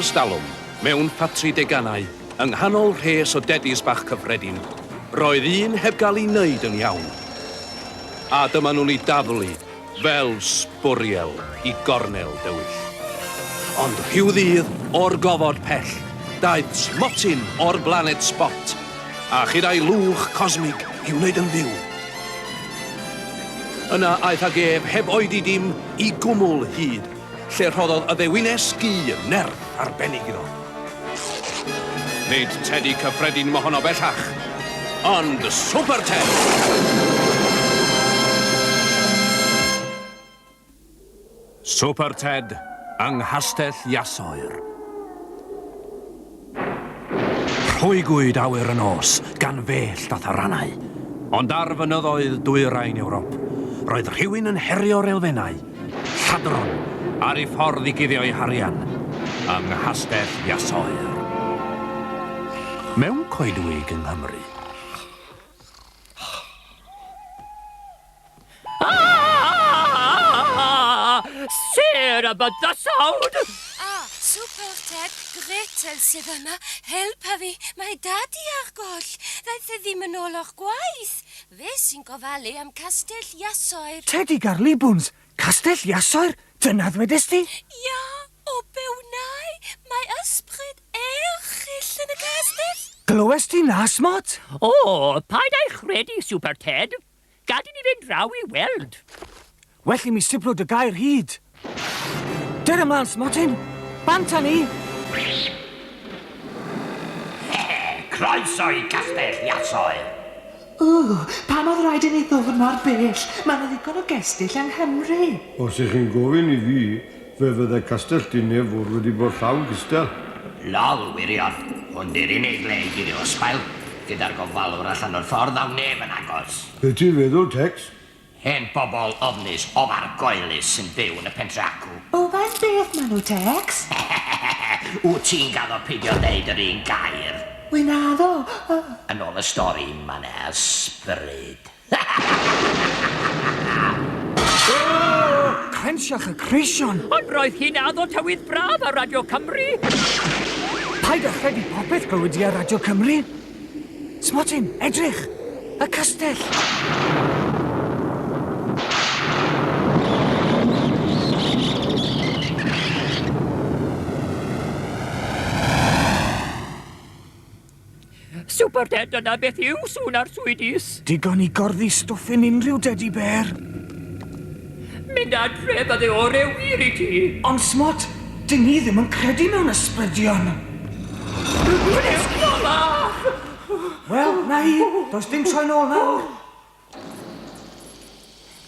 Ers dalwm, mewn ffatri deganau, yng nghanol rhes o dedis bach cyffredin, roedd un heb gael ei wneud yn iawn. A dyma nhw'n ei daflu fel sbwriel i gornel dywyll. Ond rhyw ddydd, o'r gofod pell, daeth smotyn o'r blaned Spot, a chyda'i lwch cosmig i'w wneud yn fyw. Yna aeth ag ef, heb oedi dim, i gwmwl hud, lle rhoddodd y ddewines gu nerth arbennig iddo. Nid tedi cyffredin mohono bellach, ond Super Ted! Super Ted yng Nghastell Iasoer. Rhwygwyd awyr y nos gan fellt a tharanau, ond ar fynyddoedd dwyrain Ewrop, roedd rhywun yn herio'r elfennau, lladron, ar ei ffordd i guddio'i harian yng Nghastell Iasoer. Mewn coedwig yng Nghymru. Ah! Sêr y bydysawd! Ah, Super Ted, Gretel sydd yma. Helpa fi, mae Dadi ar goll. Ddaeth e ddim yn ôl o'r gwaith. Fe sy'n gofalu am Castell Iasoer. Tedi Garlibwns, Castell Iasoer? Dyna ddwedest ti? Ia, o be wnai, mae ysbryd erchyll yn y castell. Glywest ti 'na, Smot? O, paid â'i chredu, Super Ted. Gad i ni fynd draw i weld. Well i mi siplo dy gair hyd. Dere mlaen, Smotyn. Bant â ni! Croeso i Gastell Iasoer! O, pam oedd rhaid i ni ddod mor bell? Mae 'na ddigon o gestyll yng Nghymru. Os ych chi'n gofyn i fi, fe fydde Castell Dinefwr wedi bod llawn cystal. Lol, wirion. Hwn 'di'r unig le i guddio ysbail. Gyda'r gofalwr allan o'r ffordd, ddaw neb yn agos. Be ti'n feddwl, Tex? Hen bobl ofnus, ofargoelus sy'n byw yn y pentre acw. O faint beth ma nhw, Tex? Wyt ti'n gaddo peidio deud yr un gair? Wi'n addo. Yn ôl y stori, ma' 'na ysbryd. Crensiach y creision! Ond roedd hi'n addo tywydd braf ar Radio Cymru! Paid â chredu popeth glywyd di ar Radio Cymru! Smotyn, edrych! Y castell! Super Ted, dyna beth yw sŵn arswydus. Digon i gorddi stwffin unrhyw dedi bêr. Mynd adre fydde ore wir i ti. Ond Smot, dyn ni ddim yn credu mewn ysbrydion. Wel, 'na hi. Does dim troi nôl nawr.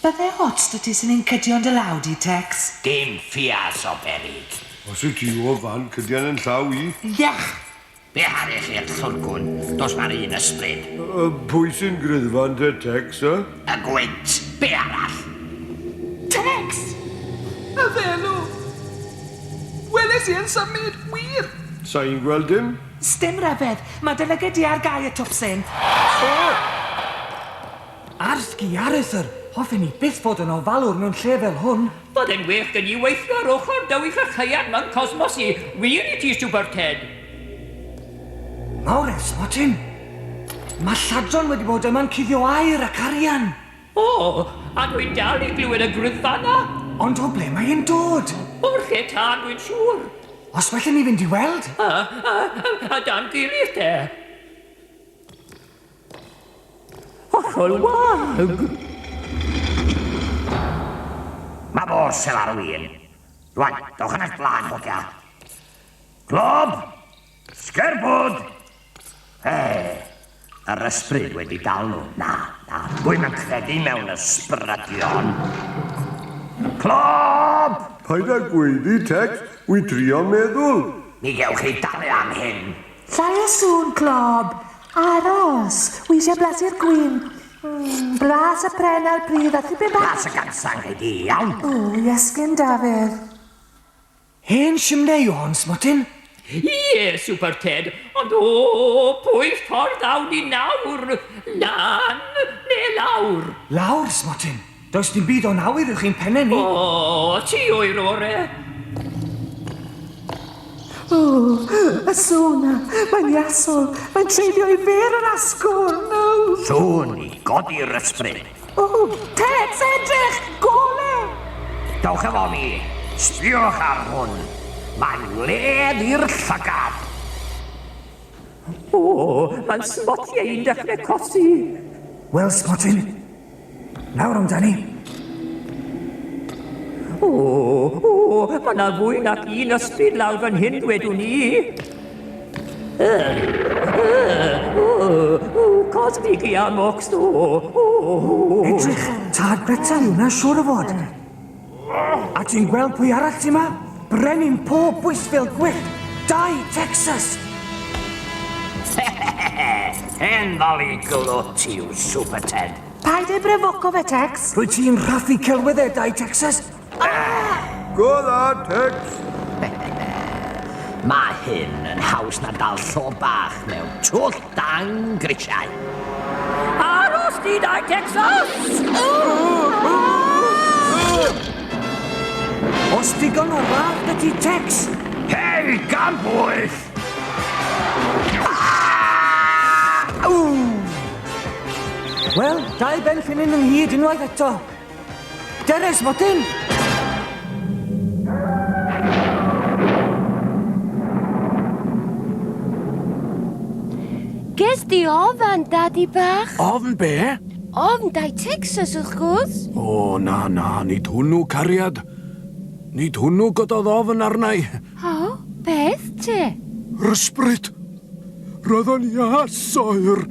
Bydde ots 'da ti 'sen ni'n cydio yn dy law di, Tex? Dim ffias o beryg. Os wyt ti o fan cydian yn llaw i. Iach! Be haru chi'r llwrgwn? Does na'r un ysbryd. Pwy sy'n griddfan te, Tex, eh? Y gwynt. Be arall? Tex! Y ddelw! Weles i e'n symud, wir! Sa i'n gweld dim. Sdim ryfedd, ma dy lyged di ar gau y twpsyn. Arsgi Arthur! Hoffen i byth fod yn ofalwr mewn lle fel hwn. Fydde'n well gen i weithio ar ochr dywyll y lleuad mewn cosmos i, wir i ti, Super Ted! Mawredd, Smotyn! Mae lladron wedi bod yma'n cuddio aur ac arian! O, a dwi'n dal i glywed y greddfa 'na. Ond o ble mae e'n dod? O'r lle tân, dwi'n siŵr. Os well i ni fynd i weld? A, a, a dan gilydd te. Hollol wag. Mae borsel ar win. Rwan, dowch yn eich blaen, hogia. Glob! Sgerbwd! He! Yr ysbryd wedi dal nhw. Na, na, dwi'm yn credu mewn ysbrydion. Clob! Paid â gweiddi, Tex, wi'n trio meddwl. Mi gewch chi dalu am hyn. Llai o sŵn, Clob. Aros, wi eisiau blasu'r gwin. Mm, blas y pren a'r pridd a thipyn bach... Blas y gansan gei di, iawn? O, Iesgyn Dafydd. Hen simnai yw hon, Smotyn. Ie, Super Ted, ond o, pwy ffordd awn ni nawr? Lan neu lawr? Lawr, Smotyn. Does dim byd o'n awyr uwch ein penne ni. O, ti yw'r ore. O, y sŵn 'na, mae'n iasol, mae'n treulio i fer yr asgwrn. O. Sŵn i godi'r ysbryd. O, Tex, edrych! Gole! Dewch efo mi, sbiwch ar hwn. Mae'n wledd i'r llygad. O, mae'n smotiau i'n dechrau cosi. Wel, Smotyn, nawr amdani. O, o, mae yna fwy nac un ysbryd lawr fan hyn, dwedwn i. O, o, cosmic i am ox, o, o, o. Edrych, tad Gretel yw na, siŵr o fod. A ti'n gweld pwy arall ti ma? Brenin pob bwystfil gwyllt, Dai Texas! Hen ddoli glwt yw Super Ted. Paid ei brefoco fe, Tex. Rwyt ti'n rhaffu celwyddau, Dai Texas. Go dda, Tex! Mae hyn yn haws na dal llo bach mewn twll dan grisiau. Aros di, Dai Texas! Os digon o radd dy ti, Tex! Hei, gan bwyll! Wel, dau ben llinyn ynghyd unwaith eto. Dere, Smotyn! Ges di ofan, Dadi bach? Ofn be? Ofn Dai Texas, wrth gwrs. O, na, na, nid hwnnw, cariad. Nid hwnnw gododd ofn arna i. O, beth te? Yr ysbryd! Roedd o'n ias oer.